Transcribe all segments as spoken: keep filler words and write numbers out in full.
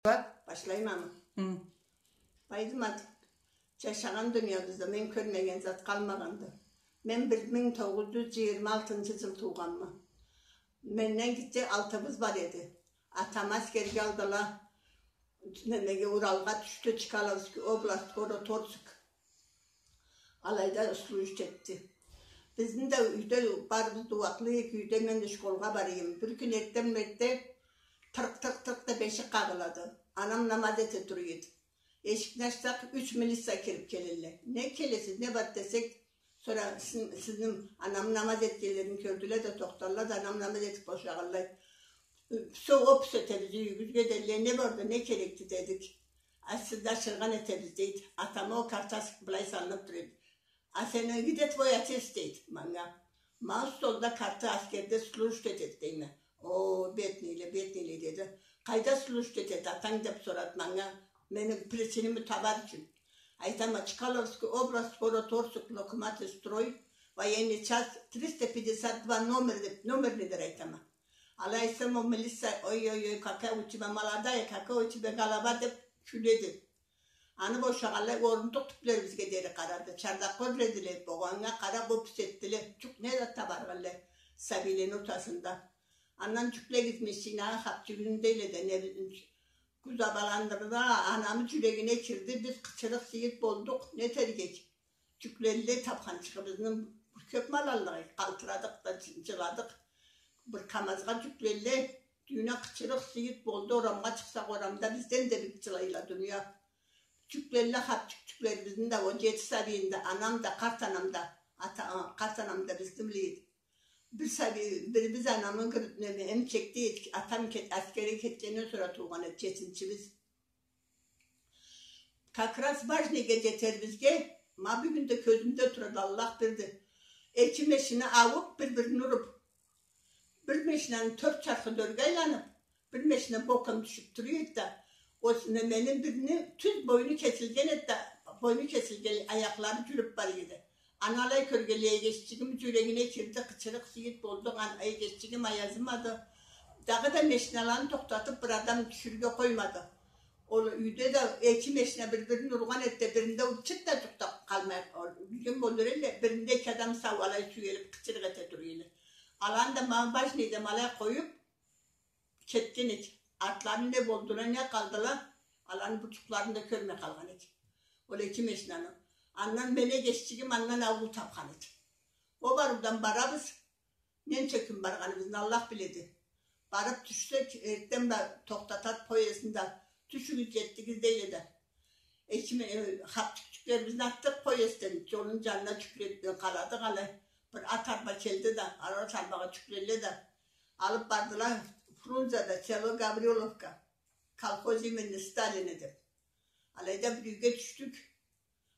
Башлайма. Хы. Байдымат, жашагъан дуниябызда мен кёрмеген зат къалмагъанды. Мен бир минг тогъуз жюз жыйырма алтынчы жыл туугъанма. Менден гитче алтыбыз бар эди. Атамы аскерге алдыла, немеге, Уралгъа тюшдю, Чкаловский область, город Орск. Алайда служить этди. Бизни да юйде барыбыз да ууакълы эдик, юйде мен да школгъа бара эдим. Бир кюн эртден-мертде тыркъ-тыркъ-тыркъ деп эшик къагъылады. Анам намаз эте тура эди. Эшикни ачсакъ, юч милиция кирип келелле. Не келесиз, не бар десек, сора сиз-, сизни анамы намаз этгенлерин кёрдюле да, тохтадыла да, анам намаз этип бошагъанлай. Всё, опись этебиз, юйюгюзге дерле, не барды, не керекди дедик. А сизде ашыргъан этебиз, дейди. Атамы ол карта былай салынып тура эди. А сени, где твой отец, дейди манга. Ма столда карта, аскерде служить этеди, дейме. О, бедныйле, бедныйле, деди. Къайда служить этеди атанг деп сорады манга. Мени причинамы табар ючюн. Айтама, Чкаловский область, город Орск, локомотив строй, военный часть триста пятьдесят два номер деп, номерныйдыр айтама. Алай айтсам, ол милиция, ой-ой-ой, какая у тебя молодая, какая у тебя голова деп кюледи. Аны бошагъанлай, орунтукъ тюплерибизге дери къарады. Чардакъ кёрмедиле, богъаннга къарап опись этдиле. Жукъ не зат табарыкъ эдиле сабийлени ортасында. Андан жюклегиз машинагъа, хапчыгъын дейле да, не билейим, гюзабаландырды, анамы жюрегине кирди, биз къычырыкъ-сыйыт болдукъ, не этерик эдик? Жюкледиле тапханчыгъыбызны, кёп мал аллыкъ эдик, къалтырадыкъ да, жы-, жыладыкъ. Бир КамАЗгъа жюкледиле, дюйюне къычырыкъ-сыйыт болду, орамгъа чыкъсакъ, орамда бизден да бек жылайла дуния. Жюкледиле хапчыкъ жюклерибизни да, о жети сабийни да, анам да, къарт анам да, ата-, а, къарт анам да бизни биле эди. Бир сабий, бирибиз анамы гыр-, неме, эмчекде эдик, атам кет-, аскерге кетгенден сора туугъан эди, жетинчибиз. Как раз Важныйге жетерибизге, ма бюгюн да кёзюмде турады, Аллах берди. Эки машина аууп, бир-бирин уруп, бир машинаны тёрт чархы да ёрге айланып, бир машина бокъон тюшюп тура эди да, о с-, немени бирини тюз бойну кесилген эди да, бойну кесилген, аякълары жюлюп бара эди. Аны алай кёргенлей, эгеччигим жюрегине кирди, къычырыкъ-сыйыт болду, ан-, эгеччигим аязымады. Дагъыда машиналаны тохтатып, бир адам тюшюрге къоймады. Ол юйде да эки машина бир-бирин ургъан эди да, биринде ол чырт да жукъ да къалмай, ол билген болур элле, биринде эки адам сау, алай сюелип, къычырыкъ эте тура эди. Аланы да ма Важныйда ма алай къоюп, кетген эди. Артлары не болдула, не къалдыла, аланы бучукъларын да кёрмей къалгъан эди. Ол эки машинаны. Андан мени эгеччигим андан ауруу тапхан эди. Ол барыудан барабыз. Ненча кюн баргъаныбызны Аллах биледи. Барып тюшсек, эртден бла тохтатат поездни да, тюшюгюз, жетдигиз, дейле да. Эки ме-, э, хапчыкъ жюклерибизни атдыкъ поездден, жолну жанына жюклеп къаладыкъ алай. Бир ат арба келди да, ар-, ат арбагъа жюкледиле да, алып бардыла Фрунзеде, село Гавриловка, колхоз имени Сталина деп. Алайда бир юйге тюшдюк.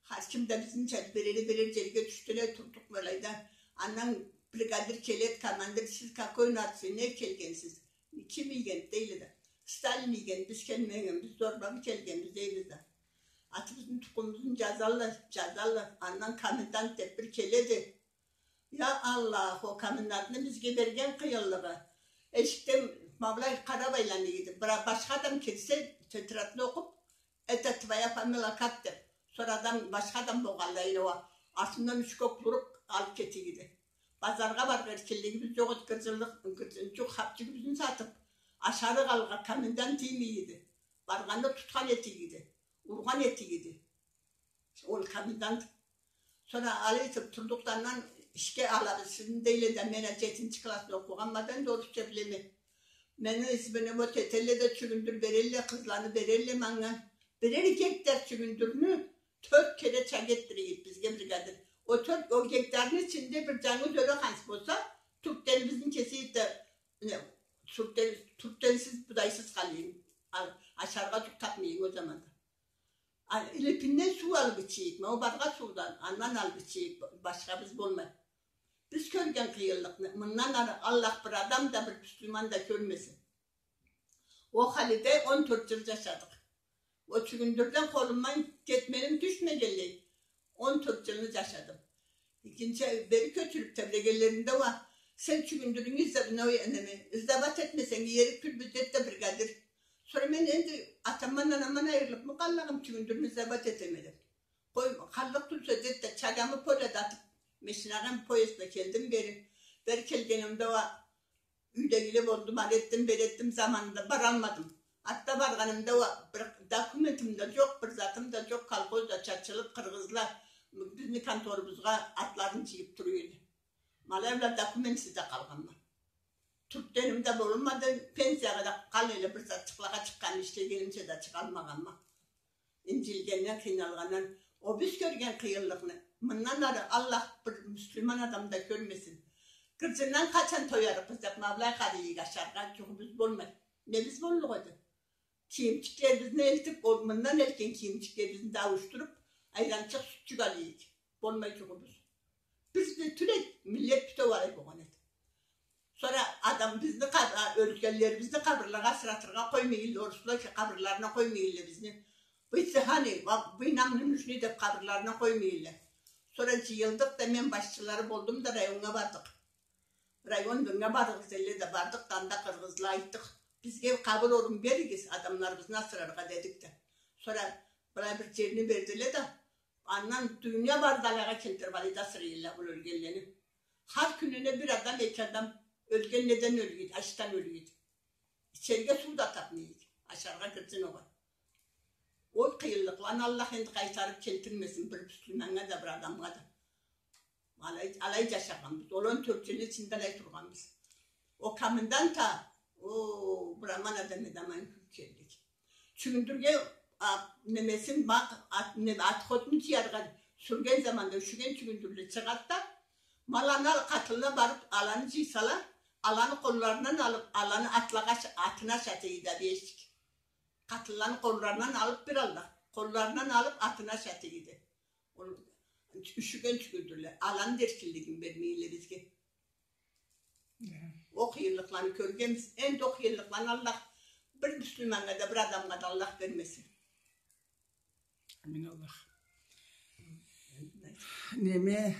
Хар ким да бизнича бирери бирер жерге тюшдюле, турдукъ былайда. Андан бригадир келеди, командир: «Сиз какой нации, не келгенсиз? Ким ийгенди?» — дейле да. «Сталин ийгенди, биз келмегенбиз, биз зорбагъа келгенбиз», — дейбиз да. Атыбызны, тукъумубузну жазалла, жазалла. Андан комендант деп бир келеди. Я Аллах, ол комендантны бизге берген къыйынлыгъы. Эшикден ма былай къарап айлана эди. Бир башха адам кирсе, тетрадны окъуп, «Это твоя фамилия как?» — деп. Сора адам, башха адам болгъанлай, артындан ючкек буруп алып кете эди. Базаргъа барыргъа эркинлигибиз жокъ эди, гыржынлыкъ, гыржынчыкъ, хапчыгыбызны сатып, ашарыкъ алыргъа комендант тиймей эди. Баргъанда тутхан эте эди, ургъан эте эди. Ол комендант. Сора алай этип турдукъ да, андан ишге алабыз сизни, дейле да, мен а жетинчи классда окъугъанма да, энди орусча билеме. Мени исмиме вот этелле да, чюгюндюр берелле, къызланы берелле манга. Бирер гектар чюгюндюрню тёрт кере чак этдире эди бизге бригадир. О тёрт, о гектарны ичинде бир жангыз ёрек ансы болса, тюркденибизни кесе эди да, не, тюркден-, тюркденсиз, будайсыз къала эдик. А-, ашаргъа жукъ тапмай эдик ол заманда. А, илипинден суу алып иче эдик. Ма о баргъа суудан, андан алып иче эдик, башхабыз болмай. Биз кёрген къыйынлыкъны, мындан ары Аллах бир адам да, бир муслиман да кёрмесин. О халиде он тёрт жыл жашадыкъ. О чюгюндюрден къолумдан кетмегим тюшмегенлей, он тёрт жылны жашадым. Экинчи бери кёчюрюп тебрегенлеринде уа: «Сен чюгюндюрюнгю изда-, неме, сдавать этмесенг, иерик тюлбюз», — деди да бригадир. Сора мен энди атамдан, анамдан айырылыбмы къаллыкъма, чюгюндюрню забыть этеме деп. Къой, къаллыкъ тюлсе, деди да, чагамы поляда атып, машинагъа, поезд бла келдим бери. Бери келгенимде уа юйдегиле болдум, ары этдим, бери этдим, заманында баралмадым. Артда баргъанымда уа бир документим да джокъ, бир затым да джокъ, колхозда чачылып, къыргъызла бизни конторубузгъа атларын джыйып тура эди. Ма алай бла документсиз да къалгъанма. Тюртгеним да болмады, пенсиягъа да къалай эди, бир затчыкълагъа чыкъгъанма, ишлегенимча да чыгъалмагъанма. Инджилгенден, къыйналгъандан, о биз кёрген къыйынлыкъны мындан ары Аллах бир муслиман адам да кёрмесин. Гырджындан къачан тоярыкъбыз деп, ма былай къарайыкъ ашаргъа джугъубуз болмай. Не биз боллукъ эди? Кийимчиклерибизни элтип, ол мындан элтген кийимчиклерибизни да ауушдуруп, айранчыкъ, сютчюк алайыкъ. Болмай джугъубуз. Биз да тюл эдик, миллет бютеу алай болгъан эди. Сора адам бизни къаб-, а, ёлгенлерибизни къабырлагъа асыратыргъа къоймай эдиле, орусла къабырларына къоймай эдиле бизни. Быйса хани, ва-, бый нам не нужны деп къабырларына къоймай эдиле. Сора джыйылдыкъ да, мен башчылары болдум да, районнга бардыкъ. Районнга барыгъыз дедиле да, бардыкъ да, анда къыргъызла айтдыкъ. Бизге къабыр орун беригиз, адамларыбызны асыраргъа дедик да. Сора былай бир джерни бердиле да, андан дуния бары да алагъа келтирип, алайда асырай эдиле бу ёлгенлени. Хар кюнюне бир адам, эки адам ёлген, неден ёлген эди, ачдан ёлген эди. Ичерге суу да тапмай эдик, ашаргъа гырджын огъай. Ол къыйынлыкъланы Аллах энди къайтарып келтирмесин бир муслиманнга да, бир адамгъа да. Алай, алай джашагъанбыз. Ол он тёрт джылны ичинде алай тургъанбыз. О комендант а, о, бир аман адам эди, аман кюн келдик. Чюгюндюрге, а, немесин, бакъ, ат-, не, отходну джыяргъа сюрген заманда юшюген чюгюндюрле чыгъады да, ма аланы къатынла барып, аланы джыйсала, аланы къолларындан алып, аланы атлагъа аш-, атына ашата эди, бешик. Къатынланы къолларындан алып бир аллах, къолларындан алып атына ашата эди. Ол юшюген чюгюндюрле, аланы да эркинлигин бермей эдиле бизге. Да. Ол къыйынлыкъланы кёргенбиз, энди ол къыйынлыкъланы Аллах бир муслиманнга да, бир адамгъа да Аллах бермесин. Амин, Аллах. Неме,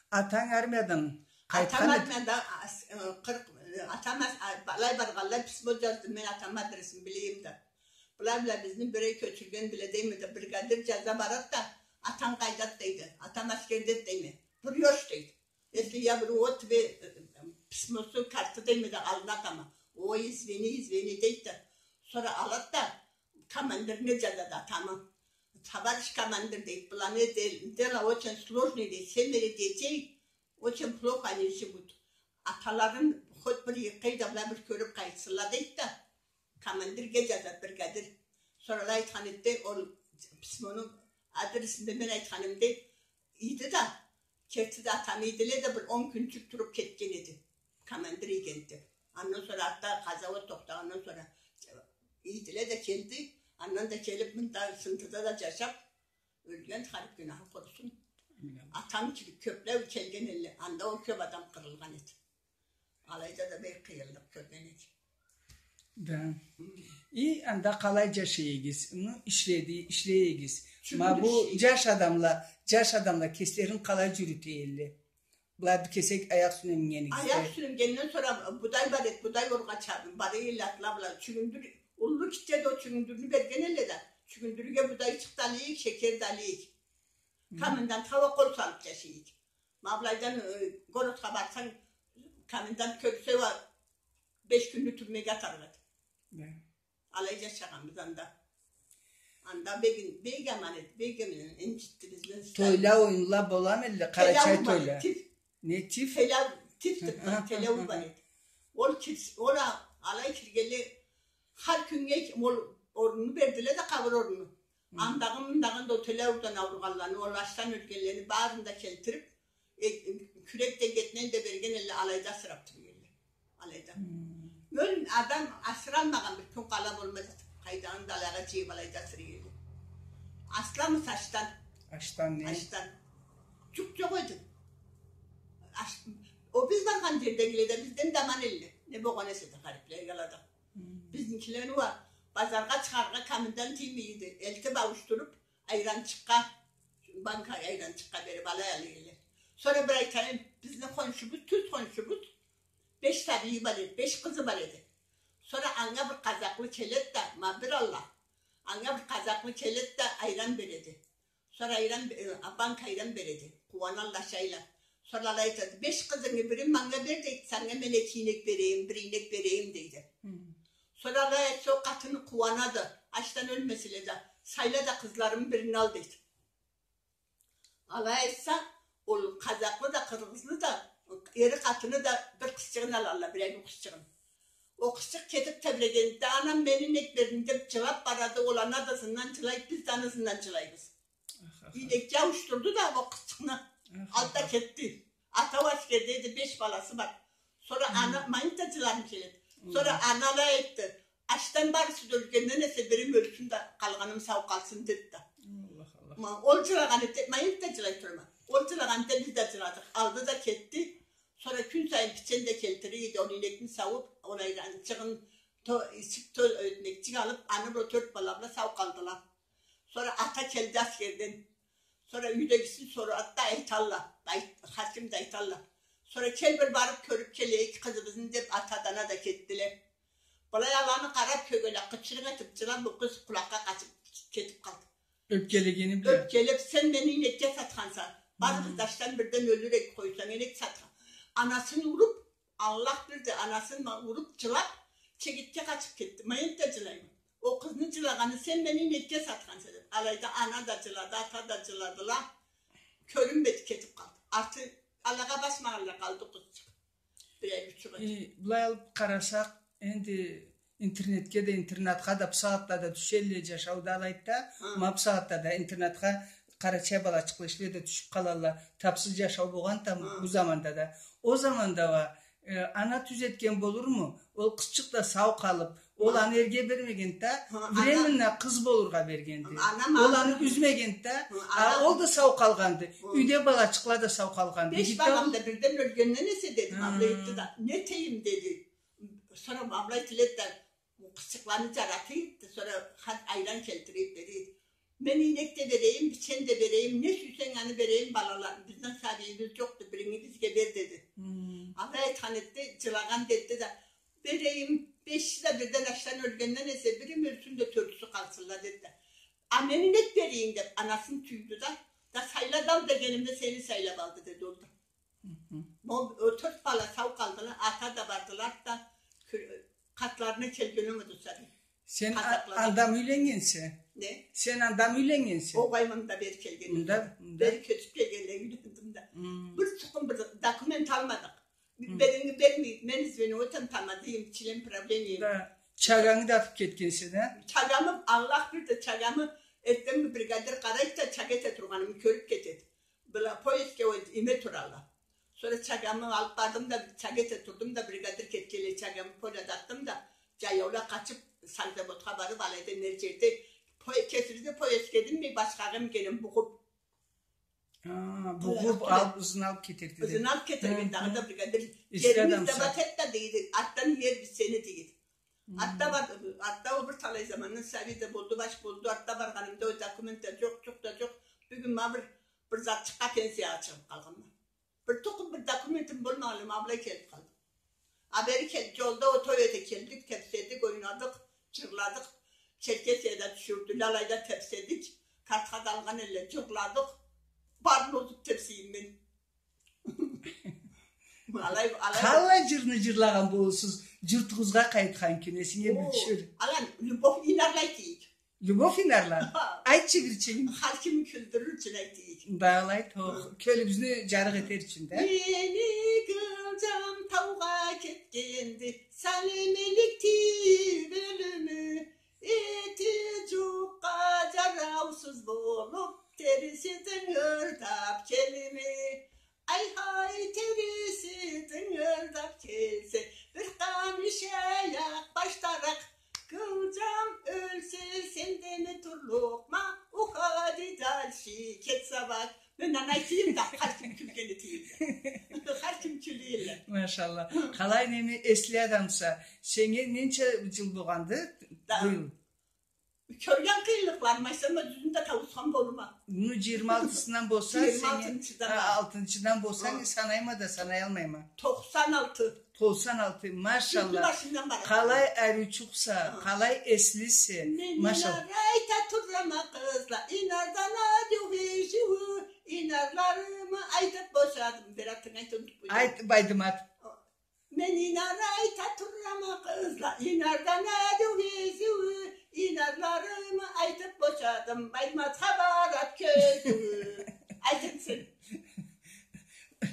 атанг армиядан къайтхан эди? Атам армияда, ас-, э, къыркъ, э, атам ас-, а, алай баргъанлай письмо джаздым мен, атам адресин билейим да. Былай, былай бизни бирей кёчюрген биле дейме да, бригадир джаза барады да, атанг къайдады дейди. Атам аскердеди дейме. Врёшь дейди. Если я вру, вот тебе, э, э, письмосу, карты дейме да, аллына атама. Ой, извини, извини дейди да. Сора алады да, командирине джазады атамы. Товарищ командир дейди, быланы дел-, дело очень сложный дейди, семеро детей, очень плохо они живут. Аталарын хоть бир эки ай да былай бир кёрюп къайтсынла дейди да. Командирге джазады, бригадир. Сора алай айтхан эди, ол письмону адресин да мен айтханымда, ийди да, керти да атамы ийдиле да, бир он кюнчюк туруп кетген эди. Командир ийгенди деп. Андан сора артда къазауат тохтагъандан сора ийдиле да келди. Андан да келип, мында Сындыда да джашап, ёлген, харип гюнахы къурусун. Амин. Атам кибик кёпле келген эдиле. Анда ол кёп адам къырылгъан эди. Алайда да бек къыйынлыкъ кёрген эдик. Да. Хы. И анда къалай джашай эдигиз? Ну, ишледи, ишлей эдигиз. Ма бу джаш адамла, джаш адамла кеслерин къалай джюрюте эдиле? Былай бир кесек аякъ юсюне мингенигизде? Аякъ юсюне мингенден сора будай бар эди, будай оргъа чаб-, бара эдиле атла бла. Чюгюндюр, уллу кичи да ол чюгюндюрню берген эдиле да. Чюгюндюрге будай чыкъды, алайыкъ, шекер да алайыкъ. Хы. Комендантха уа къол салып джашай эдик. Ма былайдан, э, городха барсанг, комендант кёрсе уа беш кюнню тюрьмеге атарыкъ эди. Да. Алай джашагъанбыз анда. Анда бек, бек аман эди, бек аман, инджитди бизни. Тойла, оюнла боламы эдиле, къарачай тойла? Тиф. Не тиф? Телеу, тиф, хы, хы, телеу бар эди. Ол кир-, ол а-, алай киргенлей, хар кюннге ол орунну бердиле да, къабыр орунну. Хы. Андагъын, мындагъын да ол телеуден ауругъанланы, ол ачдан ёлгенлени барын да келтирип, э, кюрек да, этнен да берген эдиле, алайда асырап тургъан эдиле. Алайда. Хы. Ёл-, адам асыралмагъан бир кюн къала болмаз эди. Къайдагъын да алайгъа джыйып, алайда асырай эдиле. Асламы ачдан? Ачдан не? Ачдан. Джукъ джокъ эди. Ач-, о биз баргъан джердегиле да бизден да аман эдиле. Не болгъан эсе да хариплеге алада. Хы. Бизникилени уа базаргъа чыгъаргъа комендант тиймей эди. Элтип, ауушдуруп, айранчыкъгъа, банка айранчыкъгъа берип алай алай эдиле. Сора бир айтайым, бизни хоншубуз, тюз хоншубуз, беш сабийи бар эди, беш къызы бар эди. Сора анга бир къазакълы келеди да, ма бир Аллах. Анга бир къазакълы келеди да, айран береди. Сора айран бе-, э, банка айран береди. Къууаналла, ашайла. Сора алай айтады: «Беш къызынгы бирин манга бер», — дейди, — «санга мен эки ийнек берейим, бир ийнек берейим», — дейди. Хы. Сора алай айтса, ол къатыны къууанады. Ачдан ёлмеселе да, сайла да къызларымы бирин ал, дейди. Алай айтса, ол къазакълы да, къыргъызлы да, эри къатыны да бир къызчыгъын алалла, бир эки къызчыгъын. Ол къызчыкъ кетип тебирегенде, «Анам, мен ийнек бердим», — деп джылап барады, ол ана да ызындан джылайды, биз да аны ызындан джылайбыз. Ийнекге ауушдурду да ол къызчыкъны. Алды да кетди. Атау аскерде эди, беш баласы бар. Сора ана, манит да джыларым келеди. Сора ана алай айтды: «Ачдан барысы да ёлгенден эсе, бирим ёлсюн да, къалгъаным сау къалсын», — деди да. Ма ол джылагъан эди, манит да джылай турама. Ол джылагъан эди, биз да джыладыкъ. Алды да кетди. Сора кюн сайын бичен да келтире эди, ол ийнекни саууп, ол айранчыгъын, то-, ичип, то-, ётмекчик алып, аны бла тёрт бала бла сау къалдыла. Сора ата келди аскерден. Сора юйдегисин сорады да, айталла. Айт-, хар ким да айталла. Сора «Кел, бир барып кёрюп келейик къызыбызны», — деп, ата да, ана да кетдиле. Былай аланы къарап, кёгелек къычырыкъ этип джылап, ол къыз къулакъгъа къачып кетип къалды. Ёпкелегени бла. Ёпкелеп: «Сен мени ийнекге сатханса, барыбыз да ачдан бирден ёлюр эдик, къойсанг, ийнек сатхан». Анасын уруп, Аллах бирди, анасын ма-, уруп, джылап, чегитге къачып кетди. Манит да джылайма. Ол къызны джылагъаны: «Сен мени ийнекге сатханса», — деп. Алайда ана да джылады, ата да джыладыла. Кёрюнмеди, кетип къалды. Арты алагъа басмагъанлай къалды къызчыкъ. Бир ай, юч ай. Э, былай алып къарасакъ, энди интернетге да, интернатха да бусагъатлада тюшелле, джашауда алайды да, ма бусагъатлада интернатха къарачай балачыкъла ишле да тюшюп къалалла. Тапсыз джашау болгъанды да бу заманда да. Ол заманда уа, э, ана тюз этген болурму? Ол къызчыкъ да сау къалып, ол аны эрге бермегенди да, временно къыз болургъа бергенди. Ол аны юзмегенди да, а ол да сау къалгъанды. Юйде балачыкъла да сау къалгъанды. Беш балам да бирден ёлгенден эсе, деди, ма былай айтды да, не этейим, деди. Сора ма былай тиледи да, къызчыкъланы джарата эди, сора хар айран келтире эди, бере эди. Мен ийнек да берейим, бичен да берейим, не сюйсенг, аны берейим, балала-, бизни сабийибиз джокъду, бирингни бизге бер, деди. Алай айтхан эди, джылагъан эди да, берейим, беши да бирден ачдан ёлгенден эсе, бирим ёлсюн да, тёртюсю къалсынла, деди да. А мен ийнек берейим, деп, анасын тюйдю да, да, сайла да ал дегенимде, сени сайлап алды, деди ол да. Ол, ол тёрт бала сау къалдыла, ата да бардыла да, кю-, къатларына келген болмады сабий. Сен а-, анда мы юйленнгенсе? Не? Сен анда мы юйленнгенсе? Огъай, мында бери келген. Мында, мында. Бери кёчюп келгенлей юйлендим да. Бир тукъум бир документ алмадыкъ. Бирин бермей, мен звенода тамадыйым, член правления. Да. Чагангы да атып кетгенсе да? Чагамы, Аллах бирди, чагамы эртденги бригадир къарайды да, чага эте тургъанымы кёрюп кетеди. Была поездге ол ийме туралла. Сора чагамы алып бардым да, чага эте турдум да, бригадир кетгенлей, чагамы поляда атдым да, джаяула къачып, сагзаводха барып, алайда бир джерде, по-, кесирде поездге минмей, башхагъа мингеним, бугъуп. А, бугъуп алып, ызын алып кетерди да. Ызын алып кетерге, дагъыда бригадир. Джерибиз да бат эди да, дейди, артдан иербиз сени, дейди. Артда бар, артда ол бир талай замандан сабий да болду, баш болду, артда баргъанымда ол документ да джокъ, джукъ да джокъ. Бюгюн ма бир, бир затчыкъгъа пенсиягъа чыгъып къалгъанма. Бир тукъум бир документим болмагъанлай, ма былай келип къалдым. А бери кел-, джолда ол той эте келдик, тепседик, ойнадыкъ, джырладыкъ. Черкесияда тюшюрдюле, алайда тепседик, картха да алгъан элле, джырладыкъ. Барын озуп тепсейим мен. Алай, алай. Къаллай джырны джырлагъан болурсуз, джуртугъузгъа къайтхан кюн, эсинге бир тюшюр. Алай, Любовь Инарланы айтайыкъ. Любовь Инарланы? Айтчы бирчигин. Хар кимни кюлдюрюр ючюн айтайыкъ. Да, алай, тоху. Кёлюбюзню джарыкъ этер ючюн да. Мени къылджам таугъа кетгенди, салым илик тийип ёлюме. Эти джукъгъа джараусуз болуп, териси тынгырдап келиме. Ай-хай, териси тынгырдап келсе, бир къамиш аякъ баштаракъ. Къылджам ёлсе, сендеми турлукъма, уходи дальше, кет, собак. Мен аны айтайым да, хар ким кюлгени тийип да. Хар ким кюле эди. Машалла. Къалай, неме, эсли адамса. Сеннге ненча джыл болгъанды? Да. Быйыл? Кёрген къыйынлыкъларымы айтсам, ма, джюзюн да тауусхан болурма. Ну, джыйырма алтысындан болса, джыйырма алтынчыдан, а, алтынчыдан болсанг, санайма да, санаялмайма. Тохсан алты. Тохсан алты, машалла. Джюзю башындан бара. Къалай ариучукъса, къалай эслисе, машалла. Мен инар айта турама, къызла, инардан ариу эшиу, инарларымы айтып бошадым. Бир атын айта унутуп къойдум. Айт, Байдымат. Мен инар айта турама, къызла, инардан ариу эшиу, инарларымы айтып бошадым, Байдыматха барат кёзюу. Айт энди сен.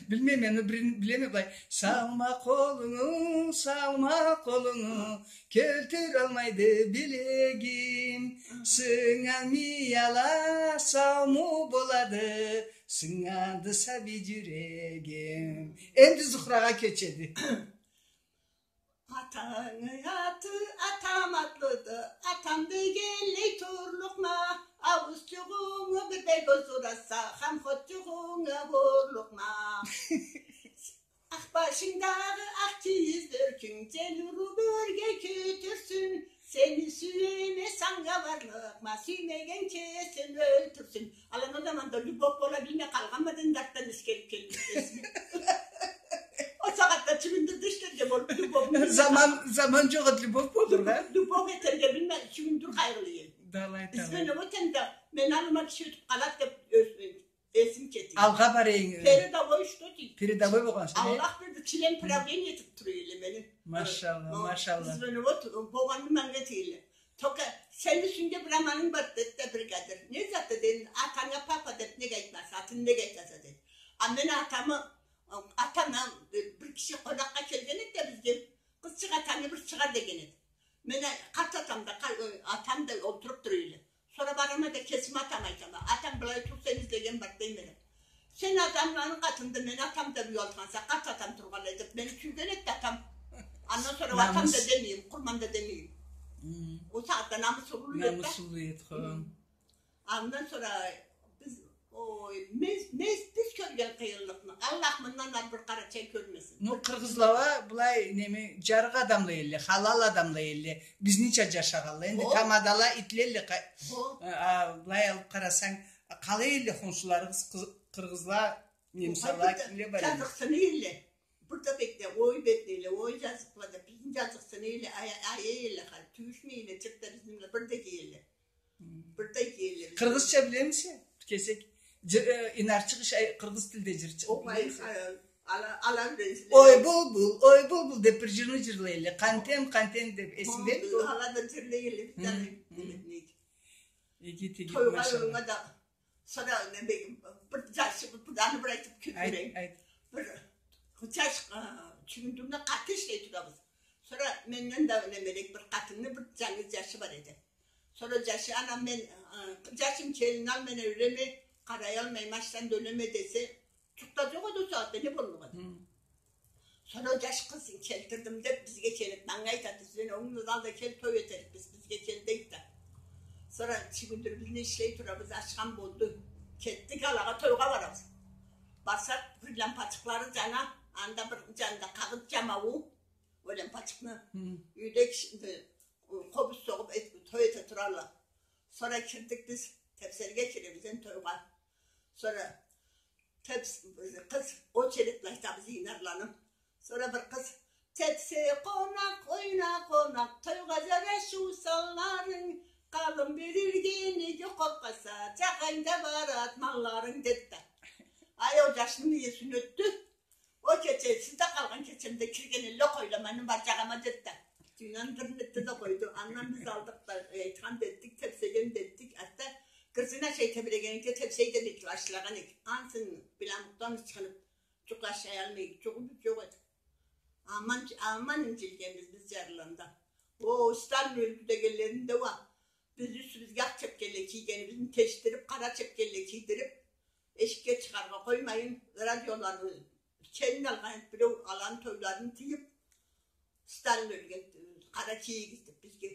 Билмейме, мен бирин билеме былай. Салма къолунгу, салма къолунгу, кёлтюралмайды билегим. Сынга мияла сауму болады, сынгады сабий джюрегим. Энди Зухрагъа кёчеди. Атангы аты атам атлыды, атам дегенлей турлукъма, ауузчугъунгу бир бек оздураса, хамхотчугъунга урлукъма. Акъ башынгдагъы акъ кийиз бёркюнг джел уруп ёрге кётюрсюн, сени сюеме санга барлыкъма, сюймеген кесин ёлтюрсюн. Алан ол заманда любовь бола билмей къалгъанма да, энди артдан эсгерип келди эсиме. Ол сагъатда чюгюндюрде ишлерге болуп, любовь. Заман, заман джокъ эди любовь болургъа. Любовь этерге билмей, чюгюндюр къайгъылы эди. Далай, далай. Звеновод энди, мени аллыма киши ётюп къалады деп, ёз-, эсим кетди. Алгъа барайым. Передовой что дейди? Передовой болгъанса, э? Аллах берди, член правления этип тура эди мени. Машалла, машалла. Звеновод болгъанын манга эте эди. Только сени юсюнгде бир амалынг бар, деди да, бригадир. Не зат дедим, атанга папа деп нек айтмаса, атын нек айтаса, деди. А мен атамы, атам, э, бир киши къонакъгъа келген эди да бизге, къызчыкъ, атангы бир чыгъар деген эди. Мен а-, къарт атам да, къа-, э, атам да олтуруп тура эди. Сора барама да кесим атама айтама. Атам, былай тур, сени излеген бар, дейме да. Сен адамланы къатында мен атам деп уялтханса, къарт атам тургъанлай деп, мени сюйген эди атам. Андан сора атам да демейим, къурман да демейим. Ол сагъатда намыс уллу эди да. Намыс уллу эди, хо. Андан сора биз, ой, мес-, мес-, биз кёрген къыйынлыкъны Аллах мындан ары бир къарачай кёрмесин. Ну, къыргъызла уа былай, неме, джарыкъ адамла эдиле, халал адамла эдиле. Бизнича джашагъанла. Энди тамадала, итле эдиле, къа-, а, а, былай алып къарасанг, къалай эдиле хоншуларыгъыз, къы-, къыргъызла, немсала, кимле бар эди? Джазыкъсына эдиле. Бир да бек да ой беднейле, ой джазыкъла да, бизни джазыкъсына эдиле, ай-, ай-, ай эдиле, хар тюйюшмей эдиле, тюрк да бизни бла бир да эдиле. Бир да эдиле. Къыргъызча билемисе? Бир кесек. Джы-, э, инарчыкъ иш, ай, къыргъыз тилде джырчыкъ. О, ай, билемисе? Ай, ала, ала, ала, ала. Ой, булбул, ой, булбул деп бир джырны джырлай эдиле. Къантем, къантем деп, эсингдеми? Ала да джырлай эдиле, бир да. Иги, иги, машалла. Тойгъа, ёлюнге да. Сора, неме, бир джашыбыз, бир аны бир айтып кётюрейим. Айт, айт. Бир джаш, а, Чюгюндюрде къаты ишлей турабыз. Сора менден да немерек бир къатынны бир джангыз джашы бар эди. Сора джашы, анам, мен, а, джашым, келин ал, мен ёлеме, къараялмайма, ачдан да ёлеме десе, джукъ да джокъ эди ол сагъатда, не боллукъ эди? Сора ол джаш къызын келтирдим деп, бизге келип, манга айтады, сен онгну алда кел, той этерикбиз, бизге кел, дейди да. Сора Чюгюндюрде бизни ишлей турабыз, ачхан болду. Кетдик, алагъа тойгъа барабыз. Барсакъ, бир лампачыкълары джана, анда бир джанда къагъыт джамауу, ол лампачыкъны юйде киши, э, къобуз согъуп, эт-, той эте туралла. Сора кирдик биз, тепсерге киребиз энди тойгъа. Сора тепс-, къыз, очередь, айтабыз, инарланы. Сора бир къыз: «Тепсе къонакъ, ойна къонакъ, тойгъа жарашыу санларынг, къалын берирге неге къоркъаса, джагъайда барат малларынг», — деди да. Ай, ол джашны мийесине ётдю. Ол кече, сизде къалгъан кечемде кирген эдиле, къойламаны бар джагъама, деди да. Джыйнандырын этди да къойду. Андан биз алдыкъ да, э, айтхан да этдик, тепсеген да этдик. Артда кырсына шей тебиреген эди, тепсей да эдик, ашлагъан эдик. Ансы биламукъдан ычхынып, джукъ ашаялмай, джугъубуз джокъ эди. Аман, аман инджилгенбиз биз джарлыгъында. О, Сталин ёлдю дегенлеринде уа, биз юсюбюзге акъ чепкенле кийгенибизни тешдирип, къара чепкенле кийдирип, эшикге чыгъаргъа къоймайын, радиоланы келин алгъан эди, бирев аланы тойларын тыйып, Сталин ёлген, къара кийигиз деп бизге.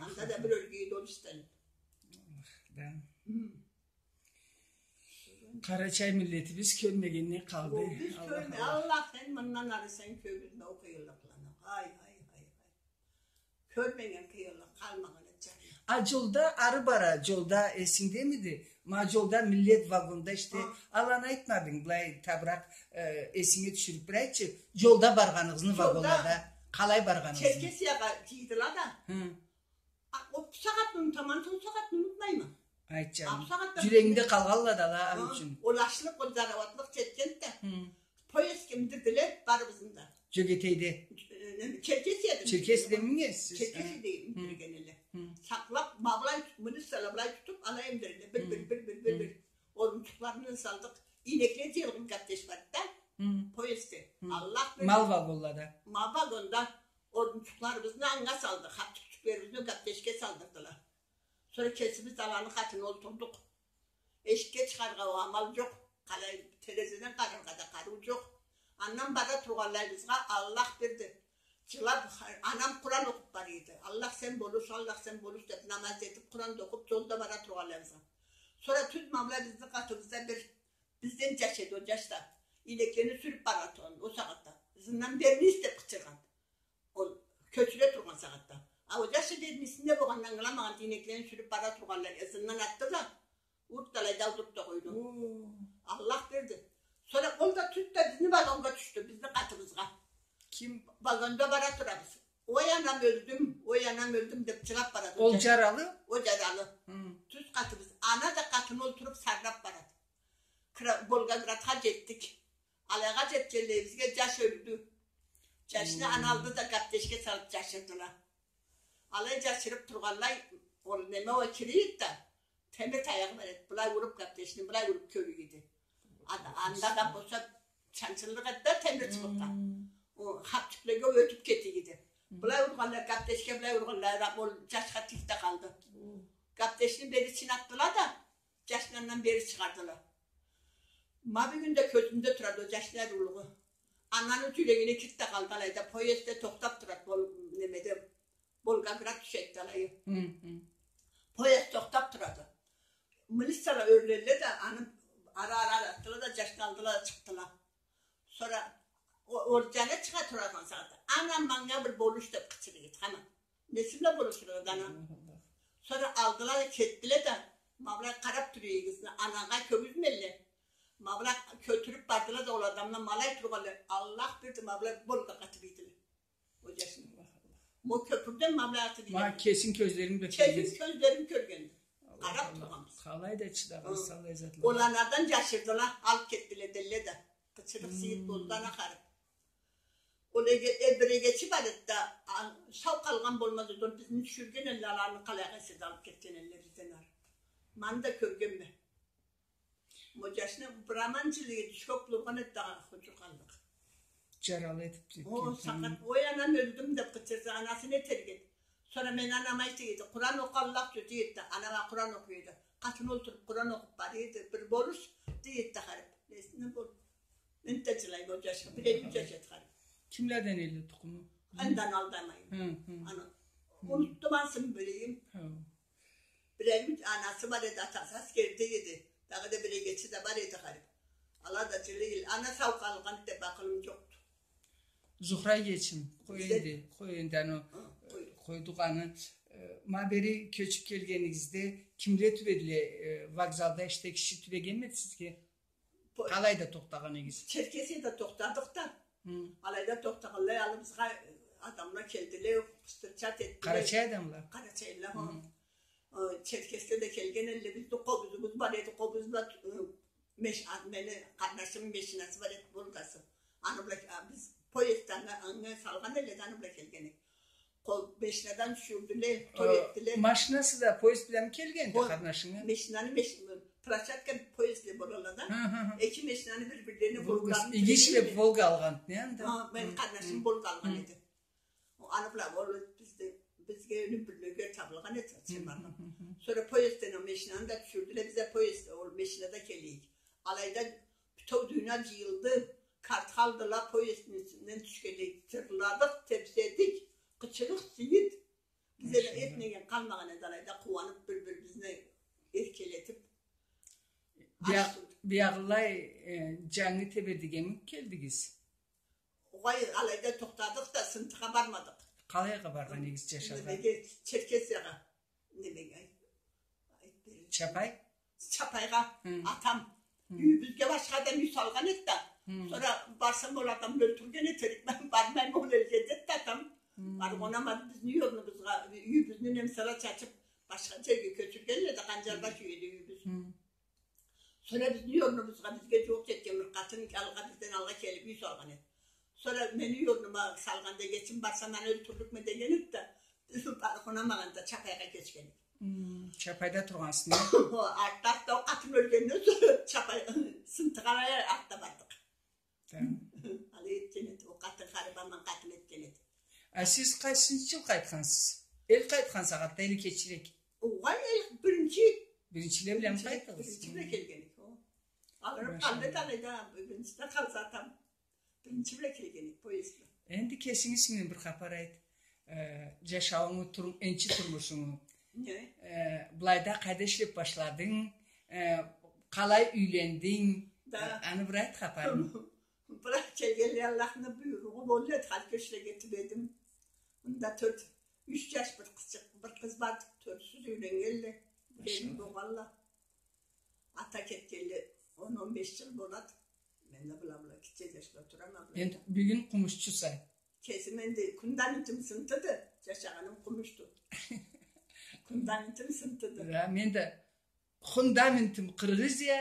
Анда да бир ёлген эди ол Сталин. Аллах, да. Хы. Къарачай миллетибиз кёрмегеннге къалды. О, биз кёрме-, Аллах, Аллах, сен мындан ары сен кёргюзме ол къыйынлыкъланы. Ай, ай, ай, ай. Кёрмеген къыйынлыкъ къалмагъан эди джанымда. А джолда ары бара, джолда эсингдемиди? Ма джолда миллет вагонда иште. Аланы айтмадынг, былай табыракъ, э, эсинге тюшюрюб бир айтчы, джолда баргъаныгъызны вагонлада. Къалай баргъаныгъызны? Черкесиягъа джыйдыла да. Хы. А, ол сагъатны унутаман, ол сагъатны унутмайма. Айт, джаным. Джюрегингде къалгъанла да ала, аны ючюн. Ол ачлыкъ, ол зарауатлыкъ джетгенди да. Поездге миндирдиле барыбызны да. Джёгетейде. Э, Черкесияда. Черкесияда мингенсиз? Черкесияда миндирген эле. Сакълаб, ма былай тутуб, милицияла былай тутуб, алай миндирдиле. Бир, бир, бир, бир, бир, бир. Орунчукъларын салдыкъ. Ийнекле джыйылгъан картеш барды да. Поездде. Аллах берди. Мал вагонлада. Мал вагонда. Орунчукъларыбызны анга салды, хапчыкъчыкъларыбызны картешге салдырдыла. Сора кесибиз аланы къатына олтурдукъ. Эшикге чыгъаргъа амал джокъ, къалай, терезеден къараргъа да къарыу джокъ. Андан бара тургъанлайыбызгъа Аллах берди. Джылаб, анам Къуран окъуб бара эди. Аллах, сен болуш, Аллах, сен болуш деб, намаз этиб, Къуран да окъуб, джолда бара тургъанлайыбызгъа. Сора тюз ма былай бизни къатыбызда бир бизден джаш эди ол джаш да. Ийнеклени сюрюб бара тургъан ол сагъатда. Ызындан «Берни ис» деб къычыргъан. Ол кёчюре тургъан сагъатда. А ол джаш эди, не болгъанын ангыламагъан, ийнеклени сюрюб бара тургъанлай, ызындан атды да, уруб да алайда, уруб да къойду. Аллах берди. Сора ол да тюз да бизни вагоннга тюшдю, бизни къатыбызгъа. Ким? Вагонда бара турабыз. «Ой, анам, ёлдюм, ой, анам, ёлдюм» деб джылаб барады. Ол джаралы? Ол джаралы. Тюз къатыбыз. Ана да къатына олтуруб сарнаб барады. Кра-, Волгоградха джетдик. Алайгъа джетгенлейибизге джаш ёлдю. Джашны ана алды да картешге салыб джашырдыла. Алай джашырыб тургъанлай, ол неме, ол кирийди да, темир таягъы бар эди. Былай уруб картешни, былай уруб кёрюр эди. Анда да болса чанчыллыкъ эди да, темир чыбыкъгъа. Ол хапчыкъларгъа ётюб кетир эди. Былай ургъанлай картешге, былай ургъанлай, ол джашха тиги да къалды. Картешни бери чыгъартдыла да, джашны андан бери чыгъардыла. Ма бюгюн да кёзюмде турады ол джашны ариулугъу. Ананы джюрегине кирди да къалды алайда, поезд да тохтаб турады, ол немеде, Волгоград тюшеди да алайы. Поезд тохтаб турады. Милицияла ёрледиле да, аны ара-ара атдыла да, джашны алдыла да чыкъдыла. Сора ол, ол джангы чыгъа тургъан сагъатда, «Ана, манга бир болуш» деб къычырыр эди, хама. Неси бла болушургъа да ана. Сора алдыла да кетдиле да, ма былай къараб тура эдигиз, анагъа кёргюзмелле. Ма былай кётюрюб бардыла да, ол адамла ма алай тургъанлай, Аллах берди, ма былай Волга къатыб ийдиле. Ол джашны. Ма кёпюрден ма былай атыб ийдиле. Ма кесинг кёзлеринг бла кёргенсиз? Кесим кёзлерим кёргенди. Къараб тургъанбыз. Къалай да чыдагъанса аллай затлагъа. Ол анадан джашырдыла, алыб кетдиле, делле да. Къычырыкъ-сыйыт болду, ана харип. Ол эге-, э, бир эгечи бар эди да, а, сау къалгъан болмаз эди, ол бизни тюшюрген элле, аланы къалай эсе да алыб кетген элле бизден ары. Ма аны да кёргенме. Ма ол джашны бир аман джылы эди, шок болгъан эди да, хучур къалдыкъ. Джаралы этиб кетген. О, сакъат, ой, анам, ёлдюм деб къычырса, анасы не этерик эди? Сора мен анама айта эди, Къуран окъу, Аллах джюрюте эди да, анама Къуран окъуй эди. Къатына олтуруб Къуран окъуб бара эди, бир болуш дей эди да харип. Несине бол? Энтда джылай ол джашха, бир элли джаш эди харип. Кимледен эди тукъуму? Энди аны алдамайым. Хы, хы. Аны унутдум, ансы билейим. Хы. Бир элли анасы бар эди, атасы аскерде эди. Дагъыда бир эгечи да бар эди харип. Ала да джылай эди. Ана сау къалгъан деб акъылым джокъду. Зухра эгечим, къой энди, къой энди аны, къойдукъ аны. Э, ма бери кёчюб келгенигизде кимле тюбедиле, э, вокзалда ишлегенле тюбегенмеди сизге? Къалайда тохтагъан эдигиз? Черкесияда тохтадыкъ да. Хы. Алайда тохтагъанлай, аллыбызгъа, э, адамла келдиле, встречать этдиле. Къарачай адамла? Къарачайла, хо. Хы. Э, черкесле да келген элле, бизни къобузубуз бар эди, къобуз бла, э, меш-, а, мени къарнашымы мешинасы бар эди, Волгасы. Аны бла, а, биз поездда анга салгъан элле да, аны бла келген эдик. Къо-, мешинадан тюшюрдюле, той этдиле. Машинасы да поезд бла келгенди къарнашынгы? Мешинаны, меш-, площадка поездле болалла да. Хы, хы, хы. Эки мешинаны бир-бирлерине Волга, Волга иги ишлеб Волга алгъан, не анда? Хы, мени къарнашым Волга алгъан эди. О, аны бла ол бизде, бизге ёнюм бир нёгер табылгъан эди, Чемаргъан. Сора поездден ол мешинаны да тюшюрдюле, биз да поезд, ол мешинада келейик. Алайда бютеу дюнья джыйылды, картха алдыла, поездни ичинден тюшгенлей, джырладыкъ, тебседик, къычырыкъ, сыйыт. Биз да этмеген къалмагъан эди алайда, къууаныб, бир-бирибизни эркелетиб. Бия-, биягъылай, э, джангы Тебердигеми келдигиз? Огъай, алайда тохтадыкъ да, Сынтыгъа бармадыкъ. Къалайгъа баргъан эдигиз джашаргъа? Неге, Черкесиягъа. Неме, ай, айтып берейим. Чапай? Чапайгъа, хы, атам. Хы. Юйюбюзге башха адам юй салгъан эди да. Хы. Сора барсам, ол адамны ёлтюрген этерик. Мен бармайма ол элге, деди атам. Хы. Барып къонамады бизни юй орнубузгъа, юйюбюзню немсала чачып, башха джерге кёчюрген эди, Къанджарбаш юй эди юйюбюз. Хы. Сора бизни юй орнубузгъа бизге джууукъ джетген бир къатын алгъа, бизден алгъа келип юй салгъан эди. Сора мени юй орнума салгъанда, кечим барсам, аны ёлтюрлюкме деген эди да, бир къунамагъанда Чапайгъа кёчген эди. Хм, Чапайда тургъансыз, не? Артда, артда ол къатын ёлгенден сора Чапай, Сынтыгъа артда бардыкъ. Да. Алай этген эди, ол къатын, харип аман къатын этген эди. А сиз къайсынчы джыл къайтхансыз? Эл къайтхан сагъатда, или кечирек? Огъай, эл биринчи. Биринчиле бла къайтдыгъыз? Биринчи бла келген эдик, о. Алырып къалды да, алайда, биринчиде къалса атам. Биринчи бла келген эдик поезд бла. Энди кесинги исмингден бир хапар айт. Э, джашауунгу, тур-, энчи турмушунгу. Не? Э, былайда къайда ишлеп башладынг? Э, къалай юйлендинг? Да. Э, аны бир айт хапарын. Бир келгенлей Аллахны буйругъу болду эди, халкъ ишлеге тюбедим. Мында тёрт, юч джаш, бир къызчыкъ, бир къыз барды, тёртюсю да юйленнгенле. Машаллах. Келин болгъанла. Ата кетгенли он, он беш джыл болады. Мен да была-была гитче джашла турама. Энди бюгюн къумушчуса? Кесим энди фундаментим Сынтыды, джашагъаным Къумушду. Фундаментим Сынтыды. Да, мен да фундаментим Къыргъызия,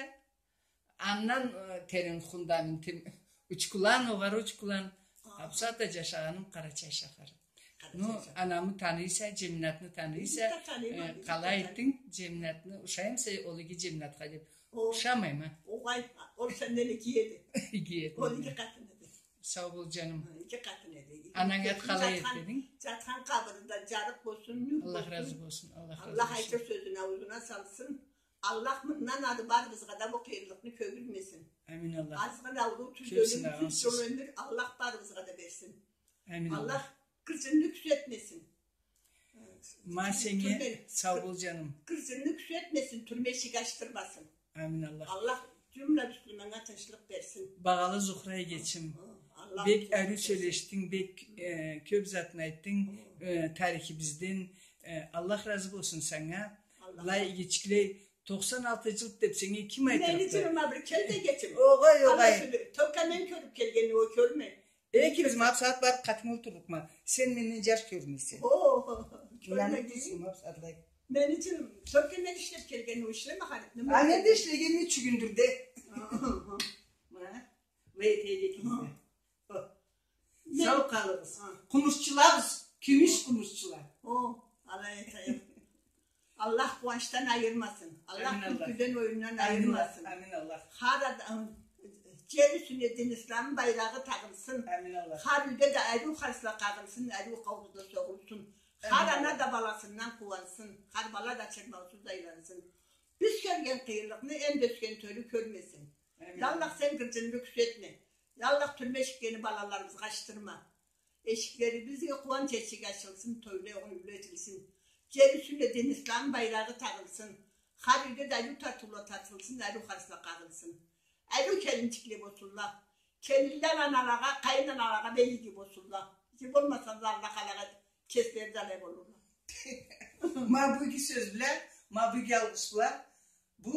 андан, э, терен фундаментим Учкулан, огъары Учкулан. А. А бусагъатда джашагъаным Къарачай шахар. Ну, анамы таныйса, Джеминатны таныйса, э, къалай этдинг, Джеминатны, ушаймыса ол иги Джеминатха деп? Ушамайма. Огъай, ол сенден иги эди. Иги эди. Ол иги къатын эди. Сау бол, джаным. Иги къатын эди. Ананг ат къалай эди дединг? Джатхан къабыры да джарыкъ болсун, нюр болсун. Аллах разы болсун, Аллах разы болсун. Аллах айтыр сёзюн аузуна салсын. Аллах мындан ары барыбызгъа да бу къыйынлыкъны кёргюзмесин. Амин, Аллах. Азгъын ауруу, тюз ёлюм, тюз джол ёмюр Аллах барыбызгъа да берсин. Амин, Аллах. Аллах гырджынны кюсетмесин. Ма сеннге сау бол, джаным. Гырджынны кюсетмесин, тюрме эшик ачдырмасын. Амин, Аллах. Аллах джумла муслиманнга тынчлыкъ берсин. Багъалы Зухра эгечим. Аллах. Бек ариу сёлешдинг, бек, э, кёп затны айтдынг, э, тарихибизден. Э, Аллах разы болсун санга. Аллах. Былай игичиклей, токъсан алты джыл деп сеннге ким айтырыкъды? Мени джылыма бир кел да, эгечим. Огъай, огъай. Тёкемен кёрюп келгенни ол кёрмей. Экибиз ма бусагъат барып къатынг олтурлукъма. Сен менден джаш кёрюнесе. О, кёрмегин. Мени джылым, тёкемен ишлеп келгенни ол ишлеме, харип, неме. А мен да ишлегенме Чюгюндюрде. Ма, былай этейик экибиз да. Сау къалыгъыз. Къумушчулабыз, кюмюш къумушчула. О, алай этейик. Аллах къууанчдан айырмасын. Аллах кюлкюден, оюндан айырмасын. Амин, Аллах. Хар адам, джер юсюне дин ислам байрагъы тагъылсын. Амин, Аллах. Хар юйде да ариу харсла къагъылсын, ариу къобузла согъулсун. Хар ана да баласындан къууансын. Хар бала да чырмаусуз айлансын. Биз кёрген къыйынлыкъны энди ёсген тёлю кёрмесин. Амин. Я Аллах, сен гырджынны кюсетме. Я Аллах, тюрме эшиклени балаларыбызгъа ачдырма. Эшиклерибизге къууанч эшиги ачылсын, тойла, юйлю этилсин. Джер юсюнде дин ислам байрагъы тагъылсын. Хар юйде да ариу тартыула тартылсын, ариу харсла къагъылсын. Ариу келинчикле болсунла. Келинле аналагъа, къайын аналагъа бек иги болсунла. Иги болмасала, Аллах алагъа, кеслери да алай болурла. Ма бу иги сёз бла, ма бу иги алгъыш бла. Бу